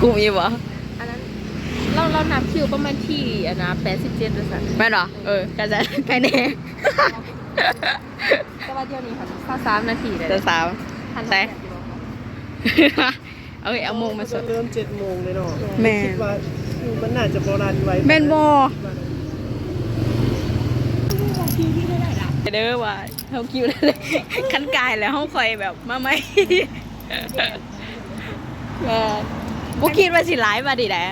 ຮູ້ຢູ່ບໍ່? ອັນນັ້ນ ລາວ ລາວນັບຄິວປະມານທີ ອັນນະ ແປດສິບເຈັດວ່າຊັ້ນ. ແມ່ນບໍ່? ເອີ ກະຈະໄກແດ່. ແຕ່ວ່າດຽວນີ້ຫັ້ນຊາວສາມນາທີແລ້ວ. ຊາວສາມ ທັນ ແຕ່ ເອີຍ ເອົາໂມງມາສອນ. ເລີ່ມເຈັດໂມງເລີຍເນາະ. ແມ່ນ. ຄິດວ່າ ອືມ ມັນໜ້າຈະບໍ່ລັນໄວ. ແມ່ນບໍ່? ເດີວ່າເຮົາຄິວໄດ້ເລີຍ. ຄັນກາຍແລ້ວເຮົາຄ່ອຍແບບມາໃໝ່. ແມ່ນ. ບໍ່ຄິດວ່າຊິຫຼາຍປານນີ້ແຫຼະ.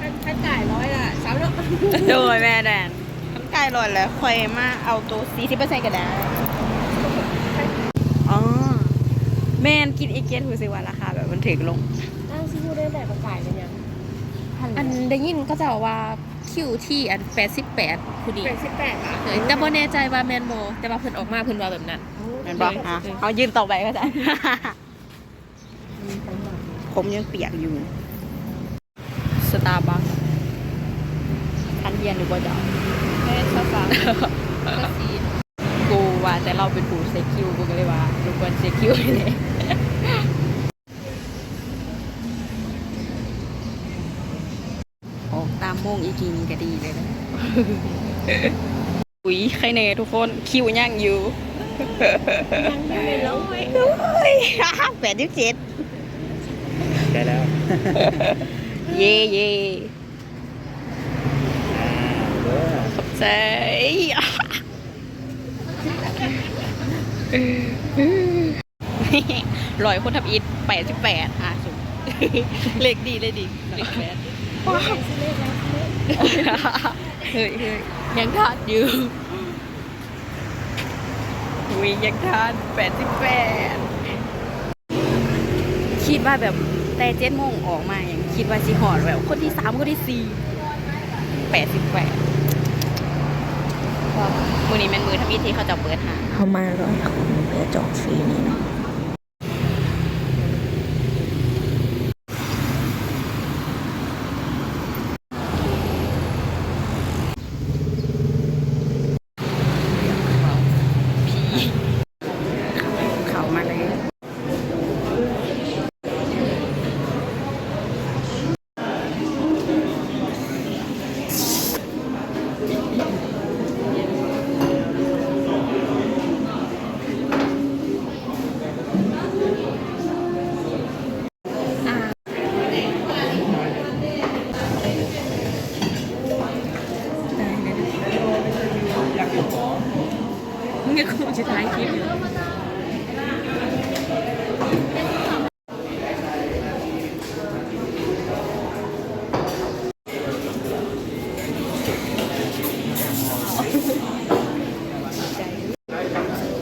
ຄັນ ຄັນກາຍຮ້ອຍລະຊາວເນາະ. ໂດຍ ແມ່ນ. ຄັນກາຍຮ້ອຍແລ້ວ ຂ້ອຍມາເອົາໂຕສີ່ສິບເປີເຊັນກໍໄດ້. ອໍ ແມ່ນ ກິນອີເກັດ ຮູ້ສຶກວ່າລາຄາແບບມັນຖືກລົງ. ອ້າວ ຊິຮູ້ໄດ້ແບບວ່າກາຍເປັນຫຍັງ? ອັນ ໄດ້ຍິນເຂົາເຈົ້າວ່າຄິວທີອັນແປດສິບແປດຜູ້ດີ. ແປດສິບແປດຫວາ? ເອີ ແຕ່ບໍ່ແນ່ໃຈວ່າແມ່ນບໍ່ ແຕ່ວ່າເພິ່ນອອກມາເພິ່ນວ່າແບບນັ້ນ. ແມ່ນບໍ່? ເອີ ເອົາ ເອີ ຢືນຕໍ່ໄປກໍໄດ້. ຜົມຍັງປຽກຢູ່. ສະຕາບັກ ທັນຮຽນຢູ່ບໍ່ເຈົ້າ? ແມ່ນ ຊາວສາມ ຊາວສີ່. ກູວ່າແຕ່ລາວເປັນຜູ້ເຊັກຄິວ ກູກໍເລີຍວ່າລົບກວນເຊັກຄິວໃຫ້ແດ່. ອອກຕາມໂມງອີ່ຫຼີນີ້ກໍດີເລີຍນະ. ອຸຍ ໄຄແນ່ທຸກຄົນ ຄິວຍັງຢູ່ ຍັງຢູ່ເລີຍ. ໂອ້ຍ ແປດສິບເຈັດ ໃກ້ແລ້ວ. ເຢ້ ເຢ້ ອ່າ ເດີ ຂອບໃຈ. ຮ້ອຍຄົນທຳອິດ ແປດສິບແປດ ຫາສູນ. ເລກດີ ເລກດີ ເລກແປດ. ເຮີ້ຍ ເຮີ້ຍ ຍັງທັນຢູ່. ອຸ້ຍ ຍັງທັນ ແປດສິບແປດ. ຄິດວ່າແບບແຕ່ເຈັດໂມງອອກມາຫຍັງ ຄິດວ່າຊິຮອດແບບຄົນທີສາມ ຄົນທີສີ່. ແປດສິບແປດ ມື້ນີ້ແມ່ນມື້ທຳອິດທີ່ເຂົາເຈົ້າເປີດຮ້ານ. ເຮົາມາຮ້ອຍຄົນເພື່ອຈອງຊື້ນີ້ເນາະ. ເຂົ້າມາເລີຍ.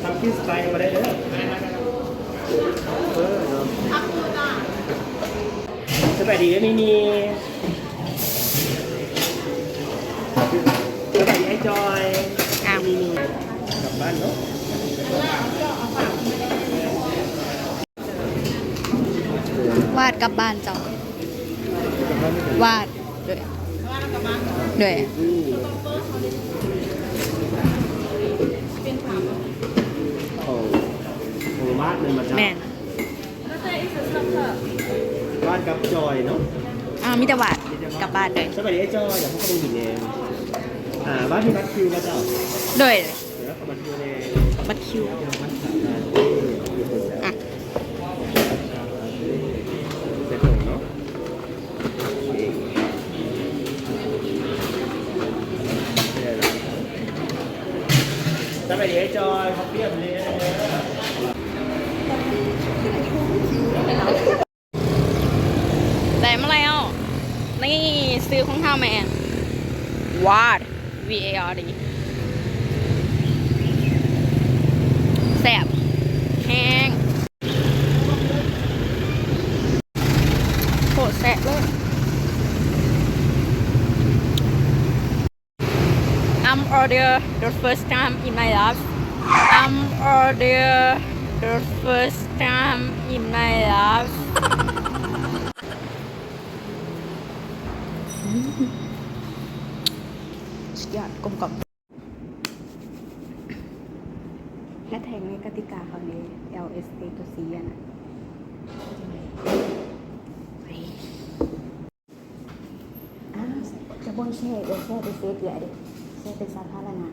ທຳຄິດສະໄຕມາໄດ້ເດີ. ເອີ ເນາະ. ສະບາຍດີເດີ ມີມີ. ສະບາຍດີອ້າຍຈອຍ. ອ້າວ ມີມີ ກັບບ້ານເນາະ. ວາດກັບບ້ານເຈົ້າ. ວາດ ໂດຍ ໂດຍ ຂອງ ຂອງວາດແມ່ນບໍ່ເຈົ້າ? ແມ່ນ. ວາດກັບຈອຍເນາະ. ອ່າ ມີແຕ່ວາດ ມີແຕ່ວາດ ກັບບ້ານເລີຍ. ສະບາຍດີອ້າຍຈອຍ ດຽວເຮົາເຂົ້າໄປເບິ່ງແດ່. ອ່າ ວາດມີບັດຄິວບໍ່ເຈົ້າ? ໂດຍ. ບັດຄິວແດ່ ບັດຄິວ ອ່ະ ໃສ່ຖົງເນາະ. ສະບາຍດີອ້າຍຈອຍ ຂອບໃຈເດີ. ໄດ້ມາແລ້ວ ນີ້ ຊື່ຂອງເຮົາແມ່ນ ວາດ V A R D. ແຊບແຮງ ໂຄດແຊບເລີຍ. I'm order the first time in my life. I'm order the first time in my life. ສຸດຍອດ ກົມກ່ອມ. ແຮດແທັກໃນກະຕິກາເຂົານີ້ L S ຕົວ C ອັນນັ້ນ. ເຮີ້ຍ. ແຊ ເອື້ອຍແຊໄປເຟສເອື້ອຍເດ້ ແຊເປັນສາທາລະນະ.